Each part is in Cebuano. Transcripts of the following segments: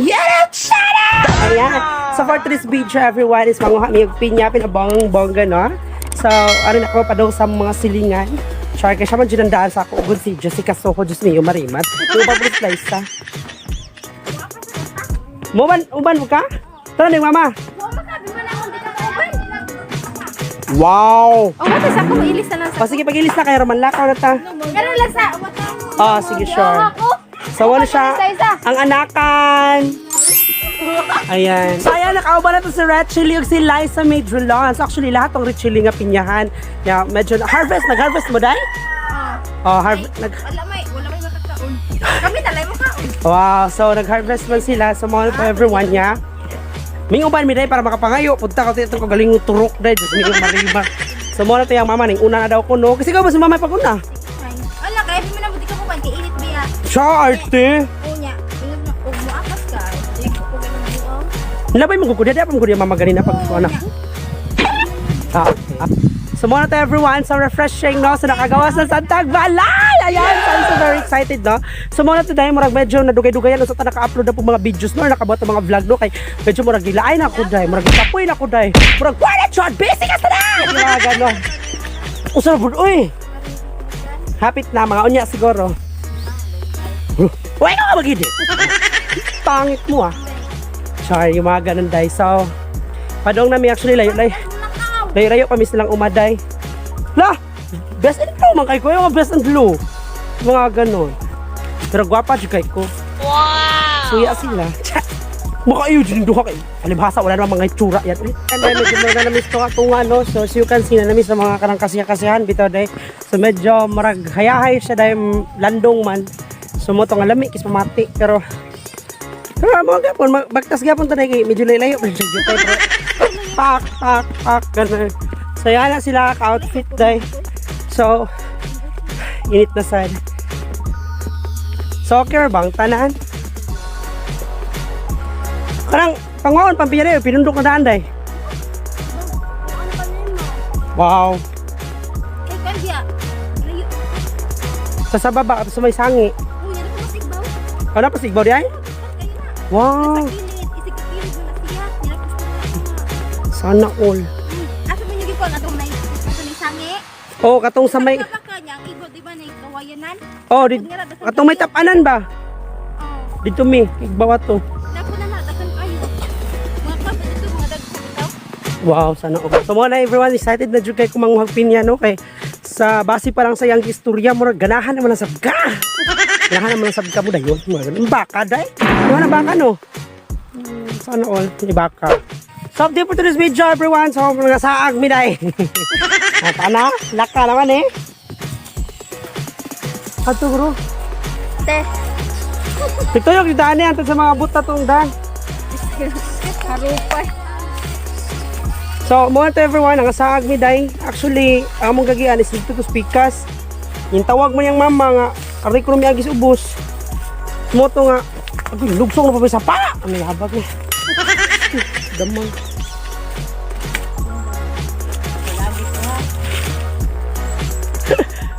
YouTube channel! Ayan. So for today's video, everyone, is manguha mi og pinya, pinabong bongga, no? So, ano na ako pa daw sa mga silingan. Char, kaya siya man dyan ang daan sa ako. Ugod si Jessica Soho, Diyos niyo, marimat. Ito pa po sa. Mo uban mo ka? Tara ni mama. Wow! Oh, what sa ako ilis na lang sa. O sige, pag-ilis na kayo, Roman, lakaw na ta. Ganun lang sa. Ah, sige, sure. So, wala siya. Isa, isa. Ang anakan. Ayan. So, ayan, nakauban na to si Red Chili ug si Liza May Drilon. So, actually, lahat tong Red Chili nga pinyahan. Yeah, medyo, harvest, nag-harvest mo, day? Oh, harvest, nag, Wala may makakaon. Kami talay mo kaon. Wow, so nag-harvest man sila. So, mga to everyone niya. Ming uban mi day para makapangayo. Punta ka itong kagaling turok day. Diyos mi mariba. So, mo na to yung mama ning una na daw ko, no? Kasi ikaw ba si mama pag una? Wala kay mo na di ka mo kay init biya. Siya, arte. Unya, ingon na og moakas ka. Di ko ganun buong. Labay mo kukuda, di pa mo kukuda mama ganina pag ano. Ah, ah. So muna to everyone, so refreshing, no? So nakagawas na sa Tagbalay! Ayan, so I'm so very excited, no? So muna to dahil murag medyo nadugay-dugayan so ta naka-upload na po mga videos, no? Nakabuhat ng mga vlog, no? Kay medyo murag gilaay na ako dahil, murag kapoy na ako dahil, murag wala chod, busy ka sa na! Mga gano'n. Usa na po, uy! Hapit na, mga unya siguro. Uy, ikaw ka magidi! Pangit mo ah. Sorry, yung mga ganun day. So, padong nami actually layo layo. Layo-layo kami silang umaday. La! Best in blue man kay ko. Yung mga best in blue. Mga ganun. Pero gwapa jud kay ko. Wow! Suya sila. Tsa! Mukha iyo dyan duha kay. Palibhasa, wala naman mga itsura yan. Eh. And then, medyo na namiss to atunga, no? So, as you can see, na namiss sa mga karang kasiya-kasiyahan bitaw day. So, medyo marag hayahay siya dahil landong man. So, mo to nga lami, kis pamati. Pero, pero mga gapon, bagtas gapon to kay medyo layo medyo tayo, pero pak, pak, pak, ganun. So, yan na sila ka-outfit day. So, init na sad. So, okay bang tanan? Karang, panguan, pampiyari, pinundok na daan day. Ano pa nimo? Wow. Kay kan biya. Layo. Sa baba, sa may sangi. Unya na ko masigbaw. Ano pa, sigbaw di ay? Kayo na. Wow. Sa kilid, isig kilid mo na siya. Nilapos ko na. Sana all. Asa man yung gikuan atong nay atong nay sangi? Oh, katong sa may, Baka niya ang igo di ba nay kawayanan? oh, di, katong may tapanan ba? Oh. Dito mi, igbawa to. Dako na na daghan kayo. Mga pa dito mga daghan bitaw. Wow, sana all. So mga na everyone, excited na jud kay kumanguhag pinya, no? Kay sa base pa lang sa iyang istorya, murag ganahan naman ang sabka. Ganahan naman ang sabka mo dayon. Mga ganun. Baka day. Ano na baka no? Sana all, may baka. So update for today's video everyone. So mga saag mi day. At ana, laka naman eh. Ato bro. Te. Ito yung daan eh, antod sa mga buta tong daan. Harupay. So, mo to everyone, ang asaag mi day. Actually, among gagian is dito to speakers. Yung tawag mo niyang mama nga, aray ko miagis ubos. Mo to nga, agoy, lugsong na pa ba sa pa? Ano habag ni? Damang.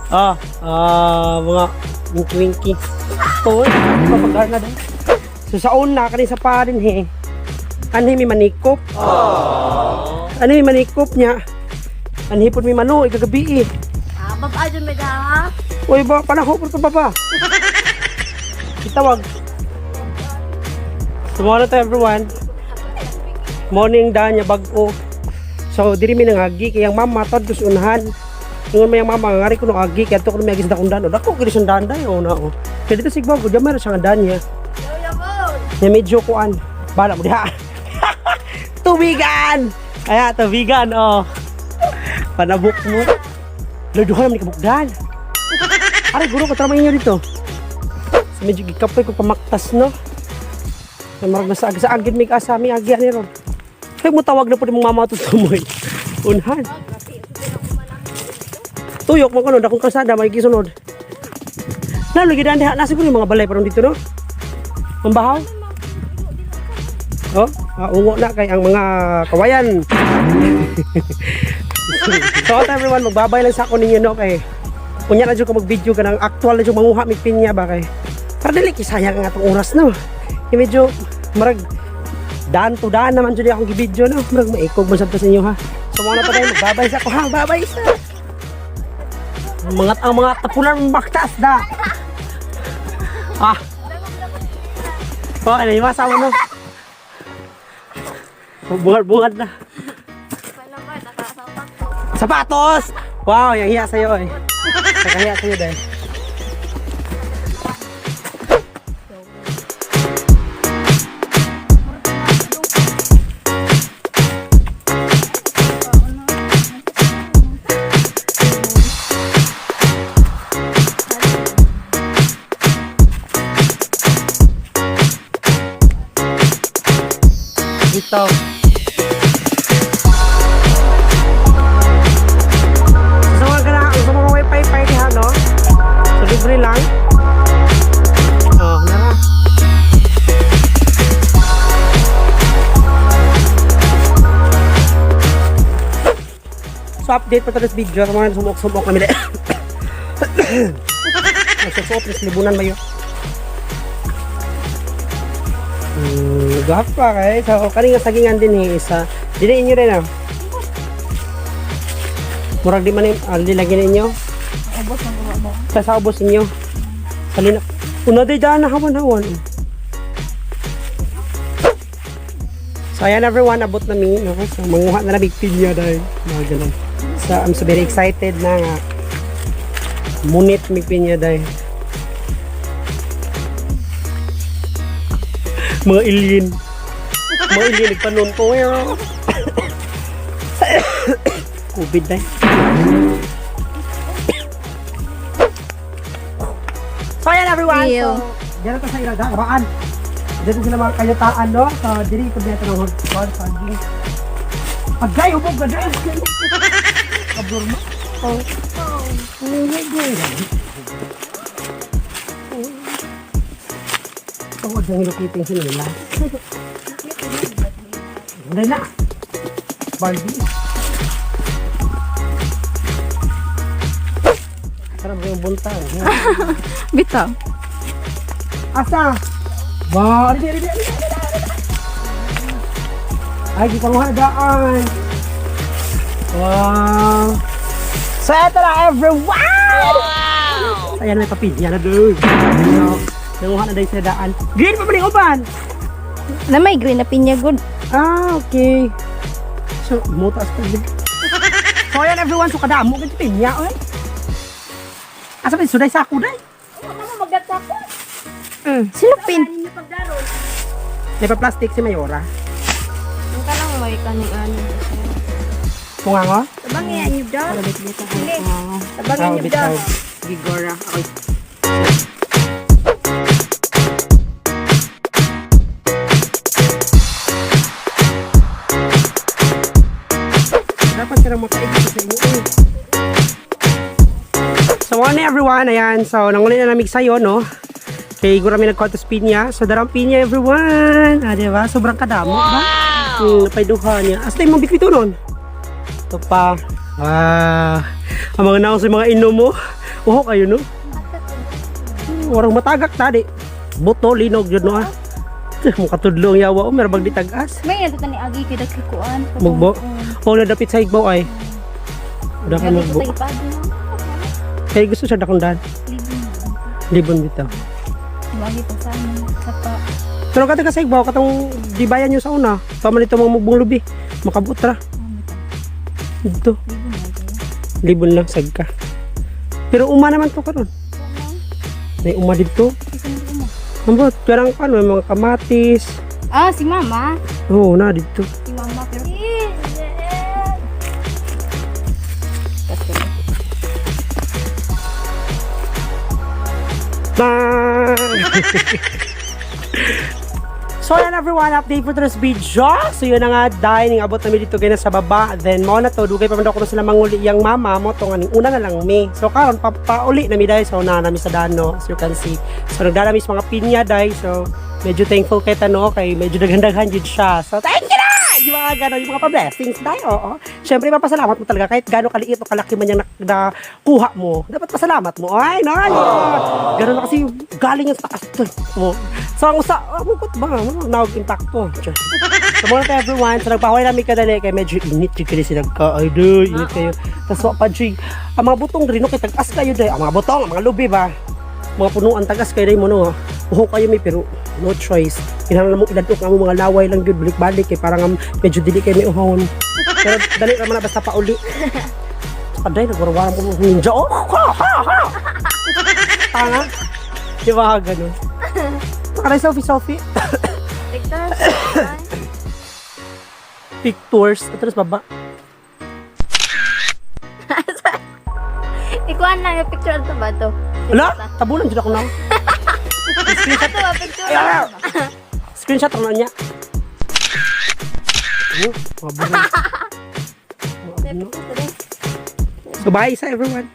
Ah, ah, mga winky-winky. Ito, eh, papagar na day. So sa una, kani sa pa rin he. Anhi mi manikop. Ano yung manikop niya? Anhi po mi mano, ikagabi eh. Ah, baba dyan may daha. Uy ba, panaho po ito baba. Itawag. Tomorrow to everyone. Morning da niya bag-o. So diri mi nangagi kay ang mama tod sa unahan. Ingon may ang mama ngari ko no agi kay adto ko miagi sa dakong daan. O, dako gid siyang daan day o na o. Kay dito sigbaw ko gamay ra siya nga daan niya. Nya medyo kuan. Bala mo diha. Tubigan. Aya tubigan oh. Panabok mo. Lo duha naman ni kabukdan. Aray guro ko tara inyo dito. So medyo gikapoy ko pamaktas no. So marag nasa ag sa agid mig asa mi agi ani ron. Kay mo tawag na po ni mong mama to tumoy. Unhan. Tuyok mo kuno dakong kalsada may gisunod. Na lagi daan diha na siguro yung mga balay parang dito no. Mambahaw. Oh, ah, ungo na kay ang mga kawayan. So everyone, magbabay lang sa ako ninyo no kay unya na jud ko mag-video ka ng actual na jud manguha mig pinya ba kay para dili kay sayang ang atong oras no. Kay medyo Marag daan to daan naman jud akong gibidyo, no. Marag maikog man sad ta sa inyo ha. So mao na pa tayo, babay sa ko ha, babay sa. Ang mga tapulan baktas da. Ah. Okay na yung asawa no. Bungad-bungad na. Sapatos! Wow, yung hiya sa'yo eh. Nakahiya sa'yo dahil. Dito. Sa mga gana, sa mga wifi party ha, no? So, libre lang. Oh, nara. So, update pa to this video. Sa mga sumok-sumok kami na. Nagsusuot na libunan ba yun? Gapa kay. So, kani nga sagingan din eh, isa. Dili inyo rin ah. Murag di man di lagi ninyo. Ubos na buha mo. Sa sa ubos ninyo. Salina. Una di dyan na hawan-hawan. So ayan everyone, abot na mi. No? So manguha na na big pinya dahil. Mga ganun. So I'm so very excited na nga. Munit mig pinya dahil. Mga alien. Mga alien nagpanunto. COVID dahil. So ayan everyone. Ew. So, dito to sa Iraga, Raan. Dito sila mga kayutaan, no? So, diri ko dito ng horse saging. Agay, hubog ka dyan. Abnormal. Oh. Oh my God. Tungod ng hilukiting sila nila. Hindi na. Barbie. Sarap yung buntang. Bitaw. Asa? Ba, ari ari ari ari. Ay, kita mo daan. Wow. So, eto na everyone! Wow! Ayan, may papilya na doon. So, nanguha na dahil sa daan. Green pa ba uban? Na may green na pinya good. Ah, okay. So, mutas pa din. So, ayan everyone. So, kadamo ganito pinya, oy. Asa ba, suday sa ako, day? Sino pin? May pa-plastic si Mayora. Ang kalang may kaning ano. Tunga nga? Tabangin niyo daw. Tabangin niyo daw. Gigora. Okay. Dapat silang makaigit sa inyo. Eh. So, one everyone. Ayan. So, nanguli na namig sa'yo, no? Kay iguro kami nagkuha to pinya. So, darang pinya, everyone. Ah, di ba? Sobrang kadamo, ba? Wow! Napayduha niya. Asta yung mga bitbito nun? Ito pa. Ah, ang mga naong sa mga inom mo. Uhok kayo, no? Warang matagak tadi. Buto, linog, yun, no, ah. Mukha tudlo ang yawa, oh. Meron bang ditagas? May ito tani agi kay dagkuan. Mugbo. Oh, nadapit sa igbaw ay. Wala ka mugbo. Kaya gusto siya dakundan. Libon bitaw. Lagi pa sa ano, sapa. Pero kata ka sa igbaw, katong dibayan nyo sa una. Tama nito mga mugbong lubi. Makabutra. Dito. Libon lang, sagka. Pero uma naman to karon. May uma dito. Ambot, pero ang ano, may mga kamatis. Ah, si mama. Oo, na dito. Si mama pero Bye! So ayan everyone, update for today's video. So yun na nga, dining abot namin dito ganyan sa baba. Then mo na to, dugay pa man daw kuno sila manguli yang mama mo to nga ning una na lang mi. So karon papauli na mi dahil so na nami sa dano as you can see. So nagdala mi sa mga pinya dahil so medyo thankful kay tano kay medyo daghan-daghan jud siya. So thank you Lord! Yung mga ganon, yung mga pa-blessings tayo, oo. Siyempre, mapasalamat mo talaga kahit gano'ng kaliit o kalaki man yung nakuha mo. Dapat pasalamat mo. Ay, no, ay, ganun na kasi galing yung sa taas. Oh. So, ang usa, oh, mukot ba? Ano, nawag impacto. So, muna to everyone. So, nagpahuway namin kadali kay medyo init yung kini sila ka. Ay, do, init kayo. Tapos, wa pa, Jig. Ang mga butong rin, no, kay tag-as kayo, day. Ang mga butong, ang mga lubi ba? Mga punuan, tagas kayo day mo, no. Uho kayo may, pero no choice. Kinahanglan mo iladok ang mga laway lang gyud balik-balik kay parang medyo dili kay may uhon. Pero dali ra man na basta pauli. Saka day, nagwarwaran ko ng ninja. Oh, ha, ha, ha! Tanga. Di ba ganun? Saka day, selfie, selfie. Pictures. Pictures. Ito na sa baba. Ikuan lang yung picture ato ba to? Wala! Tabunan dyan ako na. Ato ba picture? Ay, ah! Screenshot ang na niya. Ano? Mga buhay. Mga ano. So bye sa everyone.